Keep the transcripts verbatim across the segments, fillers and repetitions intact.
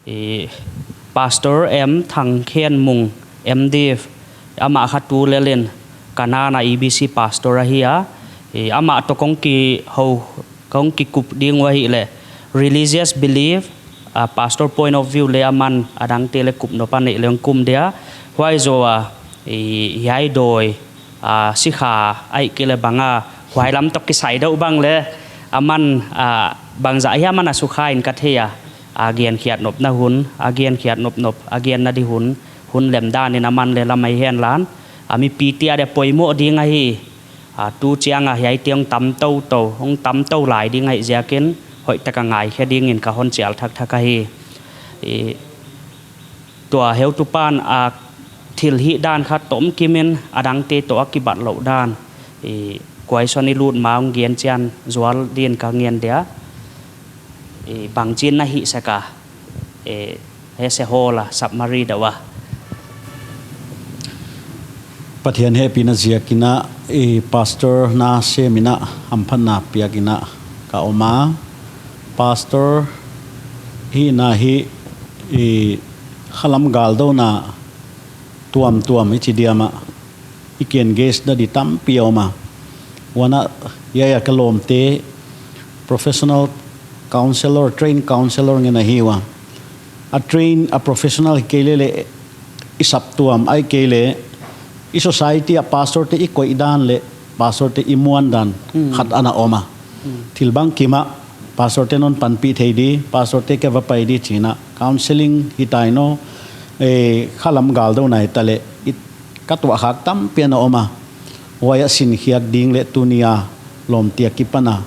I, Pastor M Thangkhenmung, M Div, amah kha tulel in Kanaan a E B C pastor ahi a. I, amah toh kong ki hou, kong kikup ding uh ahihleh religious belief, a, pastor point of view leh aman adangte leh kup nop a neih leng kum dia. Huai zoh a, i, hiai dawi, a, sikha ahihkeileh bang a, huai lam toh kisai deuh bang leh, aman, a, bangzah hiam ana sukha in ka thei a, a, genkhiat nopna hun, a, genkhiat nopnop, a, genna di hun, hun lem dan in aman leh lamai hen lan, a, mipite adia poimoh ding ahi, a, tu chiang a hiaite hong tam toutou, hong tam tou lai ding ahih ziakin, hoihtak a ngaikhe ding in ka hon chial thakthak ahi. I, tua heutupa'n a thil hih dan kha tomkim in adangte toh a kibatlouh dan. I, kuaison i lut ma hong gen chian zual din ka ngen dia. I, bangchin na hih sek a. I, hese hol a, summary deuh a. Pathian hehpihna ziakin a, i, pastor na sem in a, hamphatna piak in a ka om a. Pastor hihna hi, i, khalam galdouna tuamtuam i chi diam a, i ki engage na di tampi a om a. Huan a, hiai a ka lawmte professional counselor, trained counselor ngen ahi ua. A train, a professional hi kei leh leh i saptuam, ahihkeileh i society a pastor te i koih dan leh pastor te i muan dan khat ana om a. Thil bangkim a pastor te'n hon panpih thei di, pastor te ka va pai di chi'n a, counseling hi tai nou, eh, khalam galdouna hi ta leh, i, ka tuahkhak tampi ana om a. Huai a sinkhiak ding leh tuni a lawmte akipan a,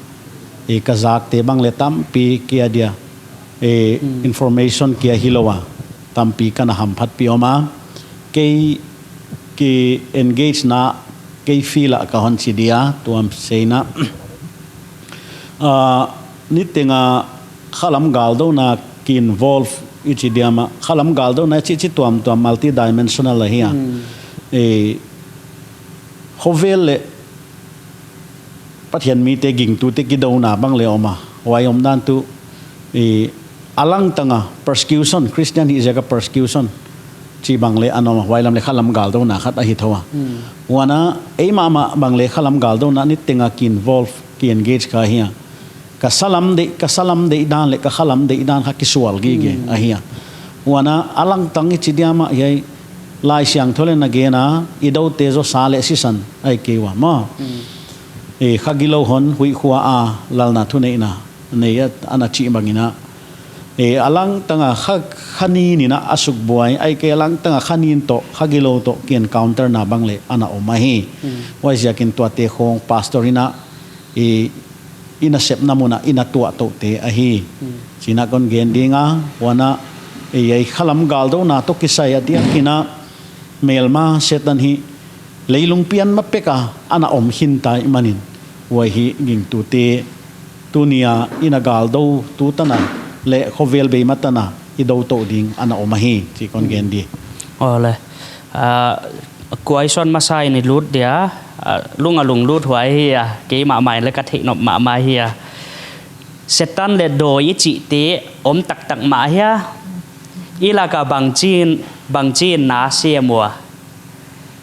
eh, ka zakte bang leh tampi kia dia, eh, information kia hilou a, tampi ka na hamphatpih om a. Kei ki engage na, kei field a ka hon chi dia, tuam sei in a. Ah, niteng a khalam galdouna ki involve i chi diam a, khalam galdouna chih chi tuamtuam multidimensional ahi a. Eh, khovel leh Pathian mite gingtute kidouna bang leh om a. Huai omdan tuh, i, a langtang a persecution, Christian hih ziak a persecution chih bang leh ana om a, huai lam leh khalam galdouna khat ahi thou a. Huan a, ei mahmah bang leh khalam galdouna niteng a ki involve, ki engage kha ahi a. Ka salam deih, ka salam deih dan leh ka khalam deih dan kha kisual gige ahi a. Huan a, a langtang i chi diam a hiai Laisiangthou leh na gen a, i doute zaw sa leh sisan ahi kei ua maw. Eh, kha gilou hon huihkhua a lalna thuneihna nei a, ana chih bang in a. Eh, a langtang a kha, kha nin in a sukbuai, ahihkeileh a langtang a kha nin toh, kha gilou toh ki encounter na bang leh ana om ahi. Huaiziakin tuate khong pastor in a, i, i nasepna mun a i na tuah touhte ahi. Chi'n a kon gen ding a, huan a, ei, ei khalam galdouna toh kisai a diakin a, melma Setan hi leilung pian ma pek a ana om khin ta ahihmanin, huai hi gingtute tuni a i na galdou tu tan a leh khovel bei ma tan a i dou touh ding ana om ahi, chih kon gen di. Aw le. Ah, kuaison masa in i lut dia, ah, lung a lunglut huai hi a, keimah mai leh ka theih nop mahmah hi a. Setan leh dawi i chihte om taktak mah hia, i lak a bangchi'n, bangchi'n na sem ua.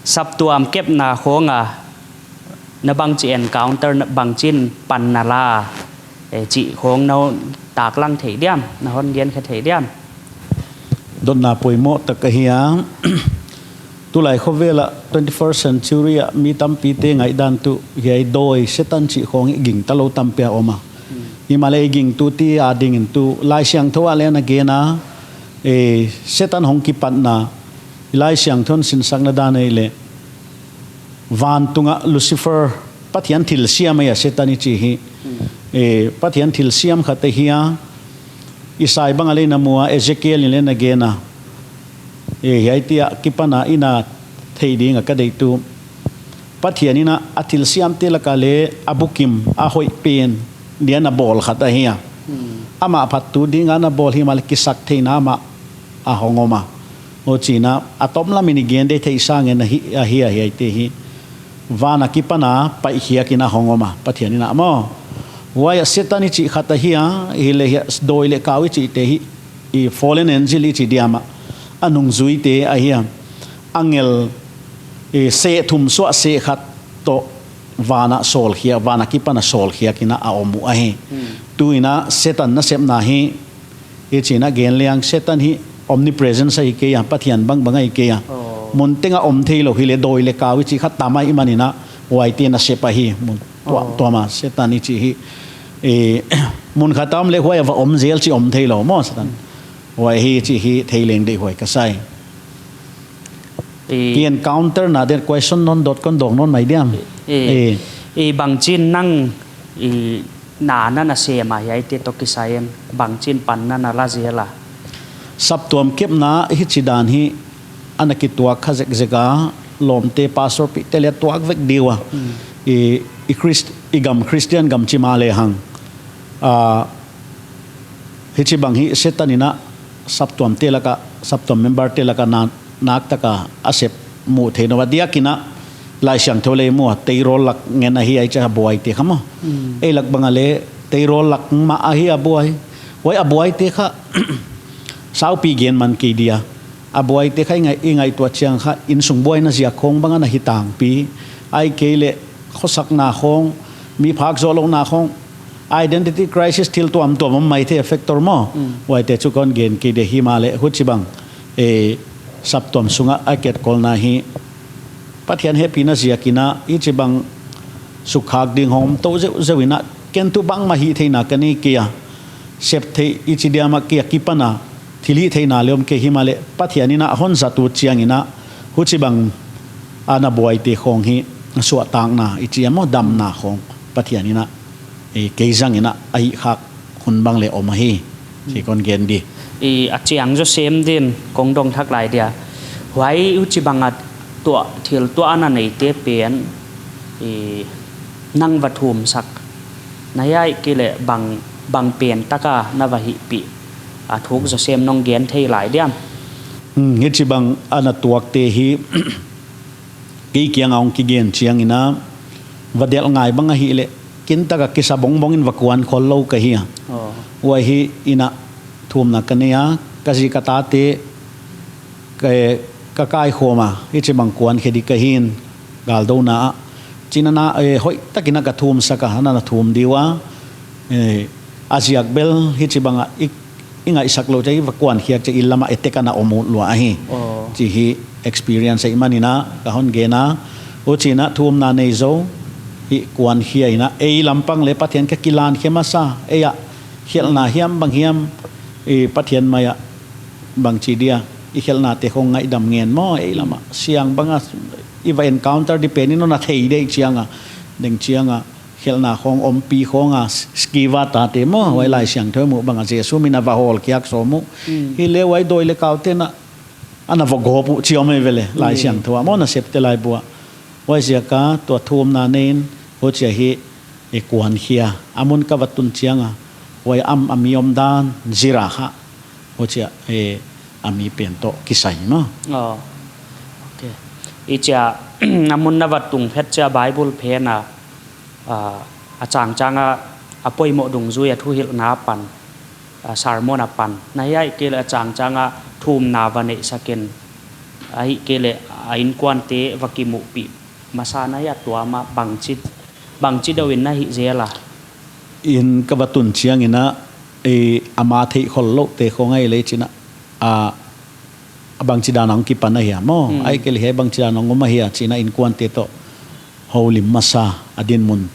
Saptuam kepna khong a, na bangchi encounter, na bangchi'n pan na la, eh, chih khong na hon taklang thei diam, na hon genkhe thei diam. Dotna poimoh tak ahi a. Tulai khovel a twenty-first century a mi tampite ngaihdan tuh hiai dawi Setan chih khong hi gingta lou tampi a om a. Himahleh i gingtute adingin tuh Laisiangthou ah leng ana gen a, eh, Setan hong kipatna, Laisiangthou in sinsakna dan ahihleh vantung a Lucifer, Pathian thilsiam ahi a Setan i chih hi. Eh, Pathian thilsiam khat ahi a, Isai bang a leng na mu a, Ezekiel in leng na gen a. Eh, hiaite akipan a i na theih ding a ka deih tuh, Pathian in a, a thilsiamte lak a leng a bukim, a hoih pen dia na bawl khat ahi a. Amah phattu ding a na bawl himahleh kisaktheihna amah a hong om a. Huchiin a, a tomlam in i gen dek theih sangin ahi, ahi, ahi, hiaite hi van akipan a paihkhiak in a hong om a, Pathian in a maw. Huai a Setan i chih khat ahi a, hileh hiai dawi leh kau i chihte hi I fallen angel i chi diam a, a nungzuite ahi a, angel, eh, seh thum suah seh khat toh van a sawlkhia, van akipan a sawlkhiak in a om uh ahi. Hmm. Tu in a Satan nasepna hi, i chi in a gen leng Satan hi omnipresence ahi kei a, Pathian bangbang ahi kei a. Oh. Mun teng a om theilou hileh dawi leh kau i chi khat tam ahihman in a, huaite nasep ahi, mun tuam, oh, tuam a Satan i chi hi. Eh, mun khat a om leh huai a va om zel chih om theilou maw Satan. Hmm. Huai hi chih hi thei leng deihhuai ka sa hi. Eh. Ki encounter na den question nawn dot kon dawng nawn mai diam. Eh. Eh. Eh, bangchin nang, eh, na na na sem a hiaite toh kisai in bangchin pan na na la zel a. Saptuam kepna hichi dan hi ana kituak kha zekzek a, lawmte pastor pihte leh tuak vek di ua. Hmm. I, i Christ-, i gam Christian gam chi mahlehang. Ah, hichibang hi Satan in a saptuamte lak a, saptuam memberte lak a na, naktak a a sep mu thei nawn a diak in a, Laisiangthou leh i mu a, teirol lak ngen ahi a i chi a buaite kha maw. Hmm. Ei lak bang a leh teirol lak mah ahi a buai. Huai a buaite kha saupi gen man kei dia. A buaite kha i ngai, i ngaihtuah chiang kha insung buaina ziak khong bang ana hi tangpi. Ahihkeileh khosakna khong, mi phak zoh louhna khong, identity crisis thil tuamtuam om maithei a factor maw. Mm. Huaite chu kon gen kei di himahleh huchibang, eh, saptuam sung a a ketkolna hi Pathian hehpihna ziak in a hichibang sukkhak ding hong om tou zeuhzeuh in a, ken tuh bangmah hihtheihna ka nei kei a, sep theih i chi diam a kei a kipan a thilhihtheihna leh om kei himahleh Pathian in a hon zat uh chiang in a huchibang ana buaite khong hi suahtakna i chi a maw, damna khong Pathian in a, eh, kei zang in a a hihkhak hun bang leh om ahi. Chi kon gen di. I a chiang zaw sem din kong dong thak lai dia. Huai huchibang a tuah, thil tuah ana neite pen, i nang va thumsak na hia, ahihkeileh bang, bang pen tak a na va hihpih a thuk zaw sem nong gen thei lai diam. Hmm, hichibang ana tuakte hi kei kiang a hong kigen chiang in a, va delh ngai bang ahihleh, kintak a kisa bongbong in va kuan khol lou ka hi a. Oh. Huai hi in a thumna ka nei a, ka zi ka tate, ka, ka kaikhawm a, hichibang kuan khe di ka hi in, galdouna a. Chi in a, eh, hoihtak in a ka thumsak a, ana na thum di ua. Eh, a ziak bel hichibang a, i i ngaihsak lou chiang i va kuan khiak chiang i lam a attack ana om ut lua ahi. Oh. Chi hi experience ahihman in a ka hon gen a. Huchi in a thumna nei zou hi kuan khia in a, ei lampang leh Pathian ka kilan khe masa, ei a khelhna hiam bang hiam, i Pathian mai a bangchi dia i khelhnate khong ngaihdam ngen maw, ei lam a siang bang a i va encounter di pen in hon a thei di chiang a, ding chiang a khelhna khong ompi khong a, s-, skiva tate maw, hmm, huai Laisiangthou muh bang a Jesu min a va hawlkhiak sawm uh. Hmm. Hileh huai dawi leh kaute'n a, ana va gawp uh chi om ei ve leh, hmm, Laisiangthou a maw nasepte laibu a. Huaiziak a tua thumna nei in, huchia hi i kuan khia. A mun ka va tun chiang a, huai a, a mi omdan zir a kha. Huchia, eh, a mi pen toh kisai maw. Oh. Okay. I chia, a mun na va tung phet chia Bible phen a, ah, a changchang a, a poimoh dungzui a thuhilhna apan, a sermon apan. Na hia ahihkeileh a changchang a thumna va neihsak in, ahihkeileh a innkuante va kimuhpih masa na hia, tua mah bangchi, bangchi deuh in na hih zel a. In ka va tun chiang in a, eh, ama theih khol louhte khong ahihleh chi in a, a, a bangchidan a hong kipan ahia maw. Hmm. Ahihkeileh hiai bangchidan a hong om ahia chi in a innkuante toh houlim masa, a dinmun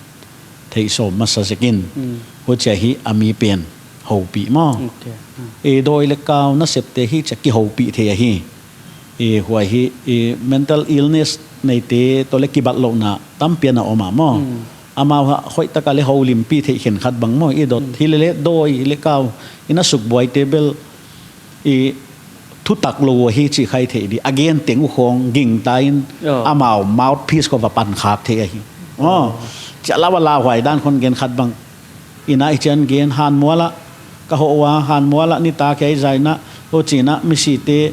theih sawm masa zek in. Hmm. Huchia hi a mi pen houpih maw. Okay. Hmm. Eh, dawi leh kau nasepte hi chia kihoupih thei ahi. Eh, huai hi, eh, mental illness neite toh leh kibatlouhna tampi ana om a maw. Hmm. Amau hoihtak a leh houlimpih theih khenkhat bang maw. I dot, hmm, hileh leh dawi leh kau in a sukbuaite bel i thutak lou ahi chih kha i thei di. A gen teng uh khong gingta in, oh, amau mouthpiece khong va pan khak thei ahi. Oh. Oh. Chia la va lauhuai dan khong gen khat bang. In a i chian gen Hanmual a ka hoh ua, Hanmual a nitak hiai zai in a, huchi in a misite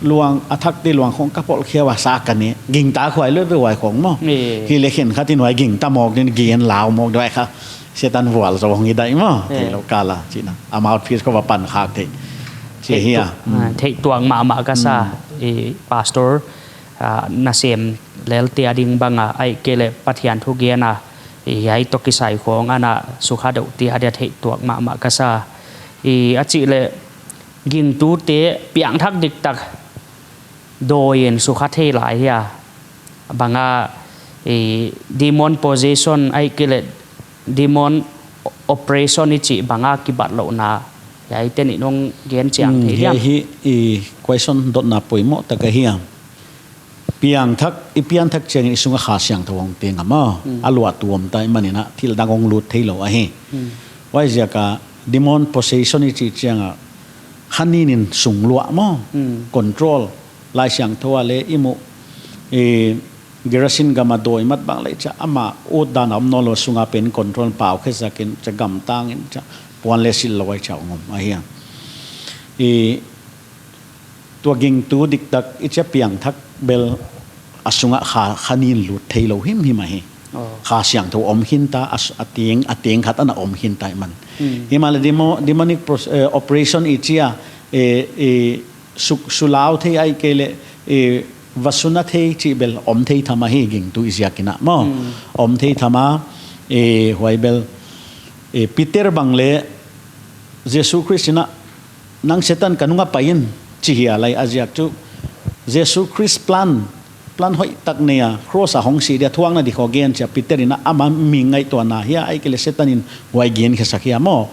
luang, a thakte luang khong ka polh khia ua, sa ka ne. Gingta khuai lou ve huai khong maw. Eh. Hileh khenkhat in huai gingta mawk din gen lau mawk di huai kha. Setan vual zou hong hi dai maw. Eh. Theilou kal a chi in a. A mouthpiece khong va pan khak thei. Chi hi a. Theih tuak, ah, theih tuak mahmah ka sa. Hmm. I pastor, ah, nasem lelte a ding bang a, ahihkeileh Pathian thu gen a, i hiai toh kisai khong ana sukha deuh te adia theih tuak mahmah ka sa. I a chih leh gingtute piangthak diktak dawi in sukha thei lai hia. Bang a, i, demon possession ahihkeileh demon oppression i chih bang a kibatlouhna, hiaite nih nong gen chiang, hmm, thei diam? Hiai hi, i, question dotna poimoh tak ahi a. Piangthak, i piangthak chiangin i sunga Kha Siangthou hong teng a maw. Hmm. A luahtu om ta ahihmanin a thil dang hong lut theilou ahi. Hmm. Huaiziak a demon possession i chih chiang a kha nin in sungluah maw. Hmm. Control. Laisiangthou ah leh i muh, i, Gerasin gam a dawi mat bang leh chia amah utdan a om nawnlou, sunga pen control, pau khe zak in chia, gamtang in chia, puan leh silh lou a chia hong om ahi a. I, tua gingtu diktak i chia piangthak bel a sunga kha, kha nin lut theilou himhim ahi. Oh. Kha Siangthou om khin ta, a s-, a teng, a teng khat ana om khin ta ahihman. Hmm. Himahleh demo-, demonic pros-, eh, oppression i chia, eh, eh, su-, sulau thei ahihkeileh, eh, va suna thei chih bel om thei tham ahi gingtu i ziakin a maw. Hmm. Om thei tham a, eh, huai bel, eh, Peter bang leh Jesu Khrist in a, "Nang Setan ka nung ah pai in," chi hia lai a ziak chu. Jesu Khrist plan, plan hoihtak nei a, cross a hong si dia thuakna di khong gen chia Peter in a ama mi ngaihtuahna hia, ahihkeileh Setan in huai gen khe sak hia maw.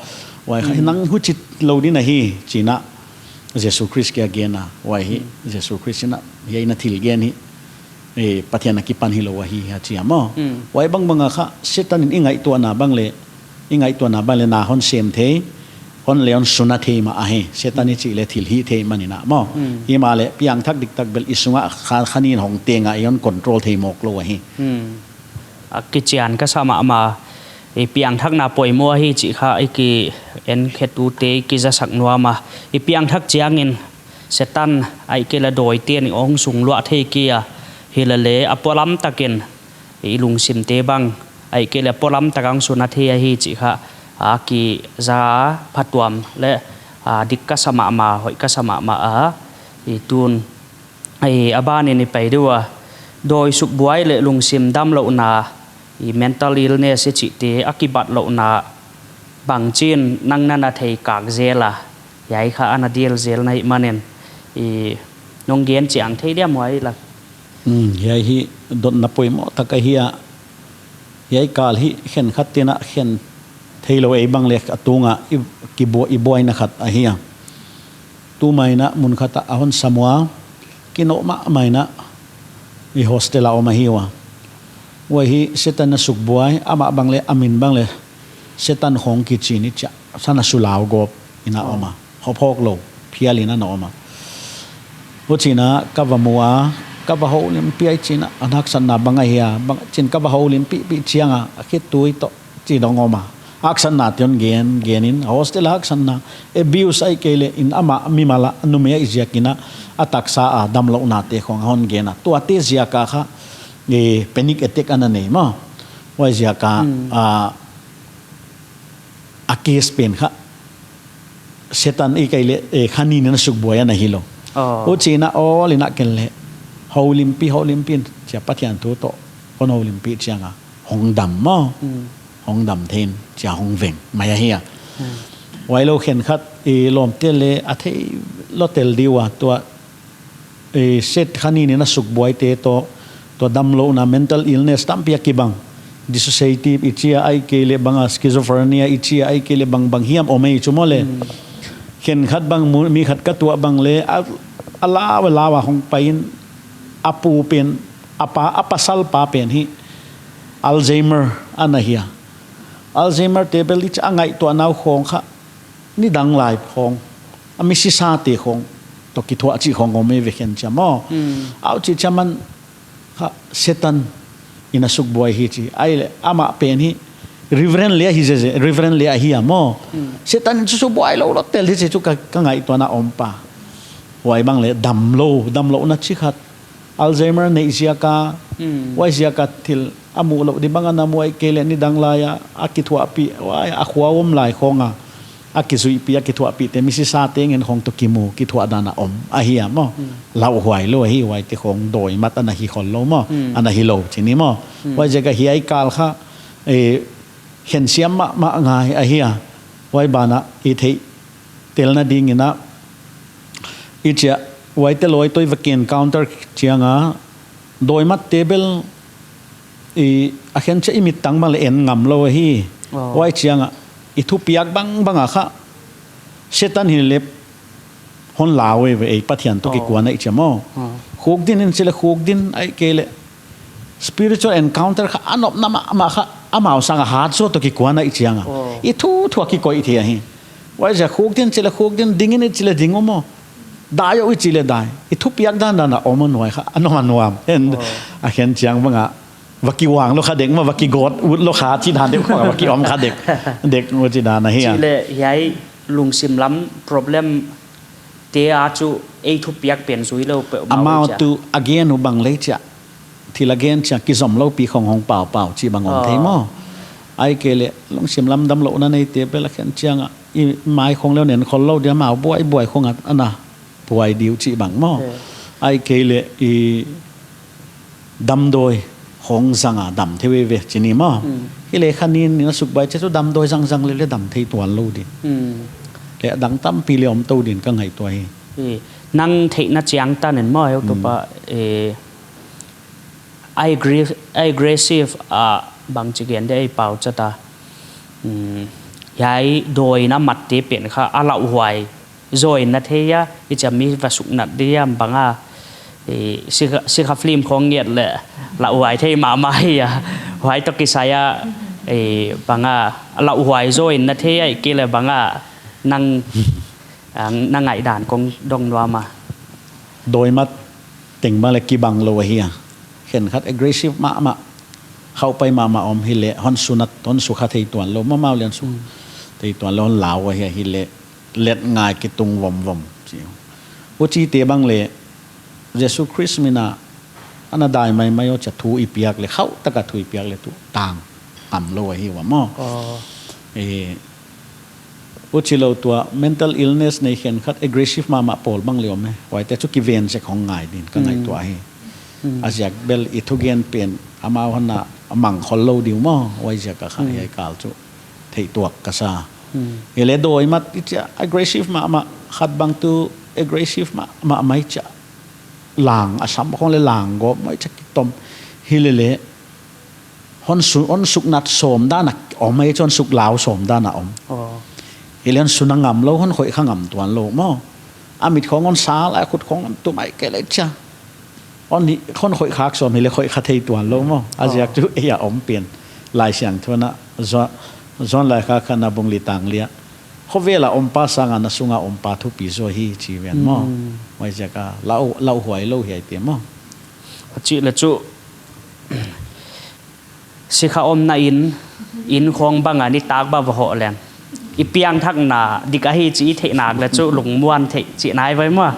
Huai kha, hmm, nang huchi lou ding ahi, chi in a Jesu Khrist kiang a gen a, huai hi, hmm, Jesu Khrist in a, hiai na thil gen hi, eh, Pathian akipan hilou ahi a chi a maw. Hmm. Huai bangbang a kha, Setan in i ngaihtuahna bang leh, i ngaihtuahna bang leh na hon sem thei, hon leh hon suna thei mah ahi. Setan i chih leh thilhih thei ahihmanin a maw. Hmm. Himahleh piangthak diktak bel i sunga kha, kha nin hong teng a i hon control thei mawk lou ahi. Hmm. A kichian ka sa mahmah, i piangthakna poimoh ahi chih kha i ki en khetute i kizasak nuam a. I piangthak chiangin Setan ahihkeileh dawite nih hong sungluah thei kei a, hileleh a polam takin i lungsimte bang ahihkeileh polam tak a hong suna thei ahi chih kha a kiza phatuam leh, a, dik ka sa mahmah, hoih ka sa mahmah a, i tun, i, a ban in i pai deuh a, dawi sukbuai leh lungsim damlouhna, i, mental illness i chihte a kibatlouhna bangchin nang na na theikak zel a, hiai kha ana deal zel na hihmanin, i, nong gen chiang thei diam huai lak? Hmm, hiai hi dotna poimoh tak ahi a. Hiai kal hi khenkhat te'n a khen theilou ei bang leh a tung a i, kibu-, i buaina khat ahi a. Tuma in a mun khat ah a hon sam ua, kinoh mahmah in a, i hostel a om ahi ua. Huai hi Setan a sukbuai, amah bang leh, a min bang leh, Setan Khong kichi in chia, Setan a sulau gawp in a om a. Oh. Hawphawk lou, phial in ana om a. Huchiin a ka va mu a, ka va houlimpih a, huchiin a haksatna bang ahia, bang, chiin ka va houlimpihpih chiang a, a khitui toh, chi dong om a. Haksatna te hon gen, gen in, hostel a haksatna, abuse ahihkeileh in amah mimal a, numei ahih ziakin a, a taksa a damlouhna te khong a hon gen a. Tuate ziak a kha, eh, panic attack ana nei maw. Huai ziak a, hmm, a, a case pen kha, Setan ahihkeileh, eh, kha nin in a sukbuai ana hilou. Oh. Huchiin a awl in a ken leh, houlimpih, houlimpih in, chia Pathian thu toh, kon houlimpih chiang a, hong dam maw. Hmm. Hong dam thei in, chia hong veng mai ahi a. Hmm. Huailou khenkhat, i lawmte leh, a theilou tel di ua, tua, eh, Set kha nin in a sukbuaite toh, tua damlouhna mental illness tampi a kibang. Dissociative i chi a ahihkeileh bang a, schizophrenia i chi a ahihkeileh bang, bang hiam om ei chu maw leh. Hmm. Khenkhat bang mu-, mi khat ka tuah bang leh, a, a lau, a lau a hong pai in, a pu pen, a pa, a pasal pa pen hi, Alzheimer ana hi a. Alzheimer te bel i chi a ngaihtuahna uh khong kha, nidang lai khong, a misisa te khong, toh kithuah chih khong om ei ve khenkhat chia maw. Hmm. Huchi chia man kha Setan in a sukbuai hi chi. Ahihleh amah pen hi Reverend leh ahi zeze, Reverend leh ahi a maw. Hmm. Setan in chu sukbuai lou lou tel di chi chu ka, ka ngaihtuahna om pa. Huai bang leh damlou, damlouhna chi khat. Alzheimer neih ziak a, hmm, huai ziak a thil a muh louh di bang a na mu ahihkeileh nidang lai a, a kithuahpih, huai a khua om lai khong a. a kizuihpih, a kithuahpihte, misisa tengin khong toh kimu, kithuah dan a om ahi a maw. Hmm. Lauhuai lou ahi, huaite khong dawi mat ana hi khollou maw. Hmm. Ana hilou chi ni maw. Hmm. Huaiziak a hiai kal kha, eh, khensiam mahmah ngai ahi a. Huai banah i theihtelna dingin a, i chih a, huaite lawi toh i va encounter chiang a, dawi matte bel, i, a khen chiah i mittang bang leh en ngam lou ahi. Oh. Huai chiang a, i thupiak bangbang a kha, Setan hi leh hon lau ve, ei Pathian toh, oh, kikuan ahih chiang maw. Oh. Khukdin in chi leh khukdin, ahihkeileh spiritual encounter kha a nopna mahmah kha, amau sang a hat zaw toh kikuan ahih chiang a. Oh. I thuthu a kikoih thei ahi. Huaiziak khukdin chi leh khukdin, dingin i chih leh ding uh maw. Dai uh i chih leh dai. I thupiak dandan a om a nuam kha, a nuam a nuam. En, oh, a khen chiang bang a, va kiuang lou kha dek maw, va kigawt ut lou kha chih dan dek maw, va kiom kha dek. Dek maw chih dan ahi a. Chih leh hiai lungsim lam problem te a chu ei thupiak pen zui lou peuhmah. Amau uh chia. Tu a gen uh bang leh chia, thil a gen chia kizom lou pi khong hong paupau chih bang om thei maw. Oh. Ahihkeileh lungsim lam damlouhna neite bel a khen chiang a, i mai khong leh en khollou dia, amau buaibuai khong a, ana buai di uh chih bang maw. Eh. Ahihkeileh i damdawi hong zang a dam thei veve chi ni maw. Hmm. Hileh kha nin, nin a suk buai chiah chu damdawi zangzang leh leh dam thei tuan lou di. Hmm. Leh a dang tampi leh om tou din ka ngaihtuah hi. Eh, nang theihna chiang tan in maw, heutupa, hmm, eh, agre-, aggressive a bangchi gen dia i pau chia ta. Hmm, hiai dawi na matte pen kha a lauhuai zaw in na thei a, i chia mi va suknat dia bang a, eh, sikha, sikha film khong ngiat leh lauhuai thei mahmah hi a. Huai toh kisai a, eh, bang a, lauhuai zaw in na thei a, ahihkeileh bang a, nang, ah, na ngaihdan kong dong nuam a. Dawi mat teng bang leh kibang lou ahi a. Khenkhat aggressive mahmah, khauhpai mahmah om hileh, hon sunat, hon sukha thei tuan lou, amau leh hon su, hmm, thei tuan lou, hon lau ahi a hileh, let ngai kitung vomvom. Chi. Huchite bang leh, Jesu Khrist min a, ana dai maimai uh chia thu i piak leh, khauh tak a thu i piak leh tuh tang ngam lou ahi ua maw. Oh. Eh, huchilou tua mental illness nei khenkhat aggressive mahmah pawl bang leh om e. Huaite chu kiven sek hong ngai din ka, hmm, ngaihtuah hi. Hmm. A ziak bel i thugen pen amau hon a mang khollou di uh maw. Huaiziak a kha, hmm, hiai kal chu theih tuak ka sa. Hmm. Hileh dawi mat i chia aggressive mahmah, khat bang tuh aggressive mahmah mai chia. Lang, a sam khong leh lang gawp mai chia kitom. Hileleh hon su-, hon suknat sawm dan a om, ei chu hon suklau sawm dan a om. Oh. Hileh hon suna ngam lou, hon khoih kha ngam tuan lou maw. A mit khong hon sal, a khut khong hon tum, ahihkeileh chia. Hon hi, hon khoih khak sawm hileh khoih kha thei tuan lou maw. A ziak, oh, chu ei a om pen. Laisiangthou in a, Johan, Johan laikhak khatna bung li tang li a, khovel a om pa sang a na sung a om pa thupi zaw hi chi ven maw. Hmm. Huaiziak a, lau, lauhuai lou hiaite maw. Chih leh chu, sikha omna in, in khong bang a nitak bang va hoh leng, i piangthakna dik ahi chih i theih nak leh chu lungmuan theih chih nai vai maw.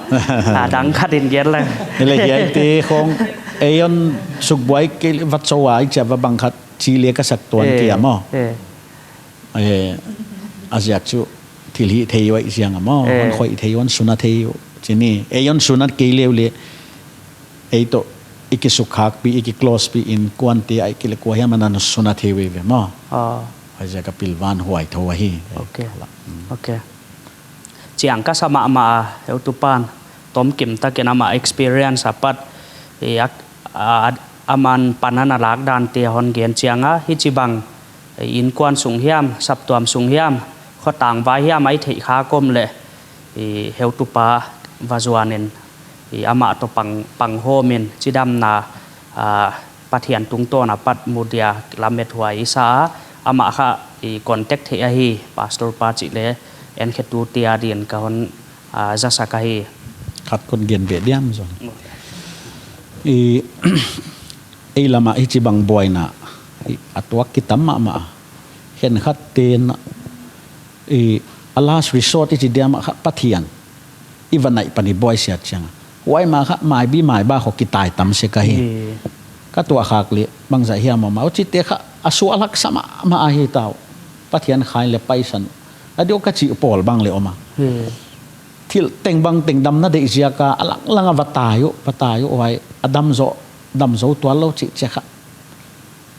A dang khat in gen leng. Hileh hiaite khong, ei hon suk buai kei leh va chou a, i chia va bang khat chi leh ka sak tuan, eh, kei a maw. Eh. Eh, a ziak chu thil hih thei uh ahih ziak a maw. Eh. Hon khoih thei, hon suna thei uh. Chi ni, ei hon sunat kei uleh, ei toh i kisukkhakpih, i kiclosepih innkuante ahihkeileh kua hiam ana suna thei veve maw. Ah. Huaiziak a pilvan huai thou ahi. Ok. Hmm. Ok. Chiang ka sa mahmah a, heutupa'n tomkim takin ama experience apat, eh, a, a, aman pan ana lak dante hon gen chiang a, hichibang, eh, innkuan sung hiam, saptuam sung hiam, khotang vai hiam a i theih khak om leh, eh, heutupa va zuan in, eh, amah toh pang, panghawm in, chidamna, ah, Pathian tungtawn apat mu dia lamethuai i sa a, amah kha i contact theih ahi, Pastor pa chih leh enkhetute adin ka hon, ah, zasak ahi. Khat kon gen beh diam zaw. I, ei lam a hichibang buaina, i, a tuak kitam mahmah. Khenkhatte'n, i, a last resort i chi diam a kha Pathian i va naih pan i buai siat chiang a, huai ma kha maibi maiba khong kitai tam sek ahi. Eh. Ka tuah khak leh bangzah hiam om a, huchite kha a sual haksa mahmah ahi ta uh. Pathian khain leh paisan A diak ka chih pawl bang leh om a. Hmm. Thil teng bang teng damna deih ziak a, a lang lang a va tai uh, va tai uh, huai a dam zou, dam zou tuan lou chih chih kha.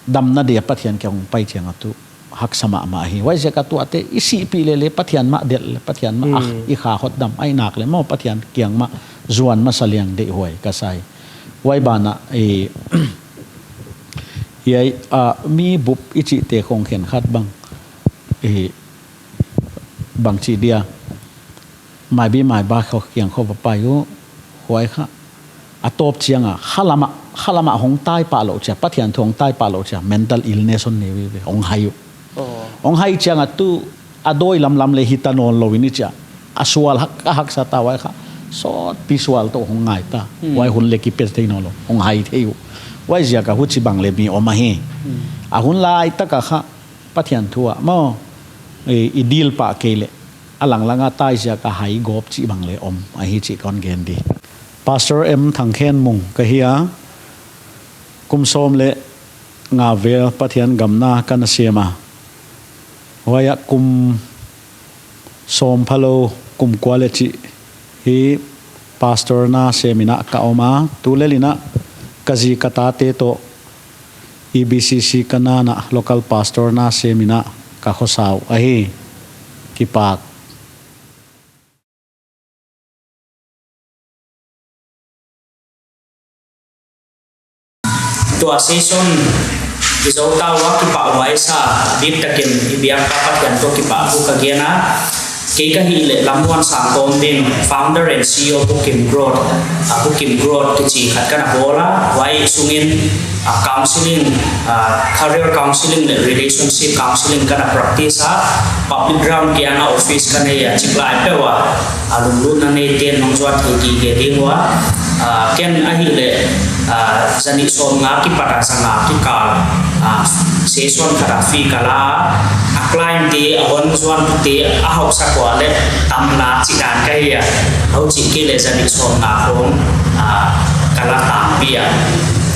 Damna dia Pathian kiang hong pai chiang a tuh haksa mahmah hi. Huaiziak a tuate i sihpih leh leh Pathian mah delh leh Pathian mah, ah, Hmm. i kha hotdam ahihnak leh maw Pathian kiang mah zuan masa leng deihhuai ka sa hi. Huai banah, eh, hiai, ah, mi bup i chihte khong khenkhat bang, eh, bangchi dia, maibi maiba khong kiang khong va pai uh, huai kha. A tawp chiang a, khalam ah, khalam ah hong tai pah lou chia, Pathian thu hong tai pah lou chia, mental illness hon nei veve, hong hai uh. Oh. Hong hai chiang a tuh, a dawi lamlam leh hita nawnlou in i chia. A sual hak, a haksa ta huai kha. Sawtpi sual toh hong ngai ta. Hmm. Huai hun leh kipe thei nawnlou, hong hai thei uh. Huaiziak a huchibang leh mi om ahi. Hmm. A hun lai tak a kha, Pathian thu ah maw, i, i deal pah kei leh, a lang lang a tai ziak a hai gawp chih bang leh om, ahi chih kon gen di. Pastor M Thangkhenmung ka hi a, kum sawm leh nga vel Pathian gam na ka na sem a. Huai ah kum sawm phalou kum kua leh chih hi pastor na sem in a ka om a, tulel in a ka zi ka tate toh E B C C Kanaan a local pastor na sem in a ka khosa uh ahi. Kipak. Tua session i zou ta ua, kipahhuai sa, biktakin i biak pa Pathian toh kipahthu ka gen a. Kei ka hih leh Lammuansang Kawmding, founder and C E O Bukim Growth, ah, Bukim Growth kichi khat ka na bawl a, huai sungin, ah, counseling, ah, career counseling leh relationship counseling ka na practice a, public ground kiang a office ka nei a, chiklai peuh a, ah, lunglutna neite'n hong zuan thei gige ding ua, ah, ken ahih leh, ah, zanih sawmnga kipat a zanga kikal, ah, session khat a fee ka la a, a client te, a hon zuantute, a hausak ua leh tam la chih dan ka hi a, huchi kei leh zanih sawmnga khong, ah, ka la tampi a.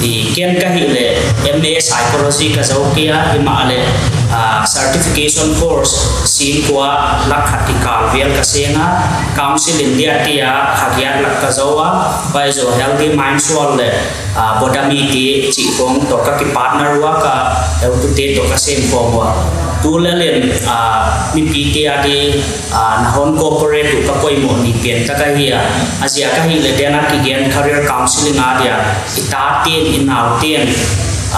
I ken ka hih leh M A psychology ka zou kei a, himahleh, ah, certification course singkua lak khat kikal vel ka seng a, Counsel India te a kha giat lak ka zou a, huai zoh Healthy Mind School leh, ah, Bodhami te chih khong toh ka kipartner ua, ka heutute toh ka sem khawm ua. Tulel in, ah, mipite a di, ah, na hon cooperate uh ka poimoh ni pen tak ahi a. A ziak ahih leh dan a kigen career counseling a dia, i tate'n, i naute'n,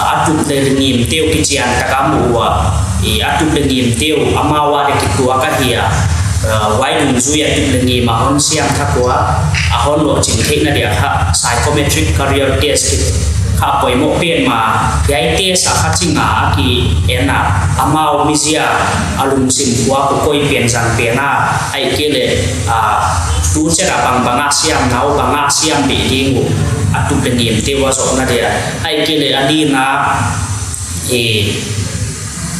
ah, a tup leh ngimte uh kichian tak a mu ua. I a tup leh ngimte uh amau a dia kituak ahi a. Ah, huai dungzui a tup leh ngim a hon siam thak ua, a hon lohching theihna dia kha psychometric career test kha poimoh pen mah, hiai test a kha chi nga a ki en a, amau mizia a lungsim kua kua koi pen zang pen a, ahihkeileh, ah, tu chet a bang bang a siam nau, bang a siam beh ding uh, a tup leh ngimte ua zohna dia, ahihkeileh a lina, eh,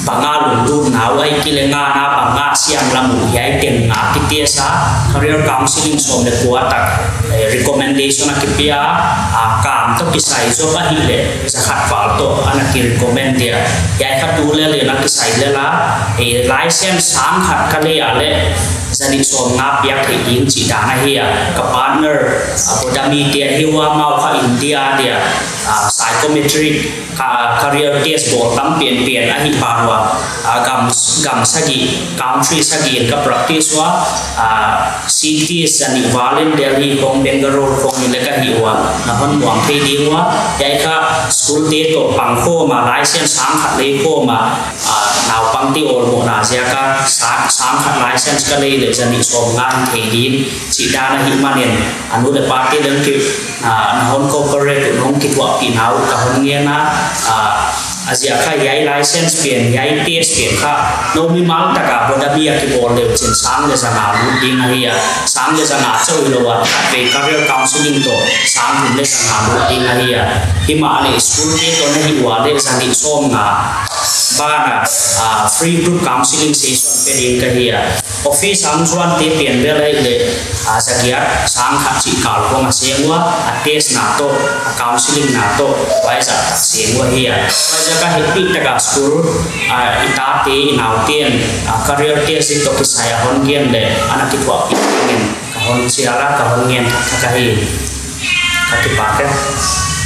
bang a lunglut nau, ahihkeileh ngana bang a siam lam uh, hiai teng nga ki test a, career counseling sawm leh kua tak, eh, recommendation a kipia, ah, kam toh kisai zaw ahih leh, za khat val toh, ana ki recommend dia. Hiai kha tulel in a kisai lel a, eh, license sang khat ka lei a leh, zanih sawmnga piak theih ding chih dan ahi a, ka partner, ah, Bodhami te ahi ua, amau kha India dia, ah, psychometric, ka, career test bawl tam pen pen ahih ban ua, ah, gam, gam sagih, country sagih in ka practice ua, ah, cities zanih val in Delhi khong, Bangalore khong in leh ka hih ua, na hon muang thei ding ua, hiai kha school te toh pang khawm a, license sang khat lei khawm a, ah, naupangte awlmohna ziak a sang, sang khat license ka lei leh zanih sawmnga hih thei ding chih dan ahih manin, a nu leh pate leng ki, ah, na hon cooperate uh, nong kithuahpih nau ka hon ngen a, ah, a ziak kha hiai license pen, hiai test pen kha, nou mimal tak a Bodhami a kibawl leh chin sang leh zanga lut ding ahi a, sang leh zanga chauh hilou a, khatvei career counseling toh sang thum leh zanga lut ding ahi a, himahleh school te toh na hih ua leh zanih sawmnga ban a, ah, free group counseling session pe ding ka hi a. Office a hong zuante pen bel ahihleh, a, zagiat sang khat chih kal kong a seng ua, a test na toh, a counseling na toh, huai zah tak seng ua hi a. Huai zah ka hehpih tak a school, a, i tate, i naute'n, a, career test i toh kisai a hon gen leh, ana kithuahpih dingin, ka hon chial a, ka hon ngen thak thak ahi, ka kipak e.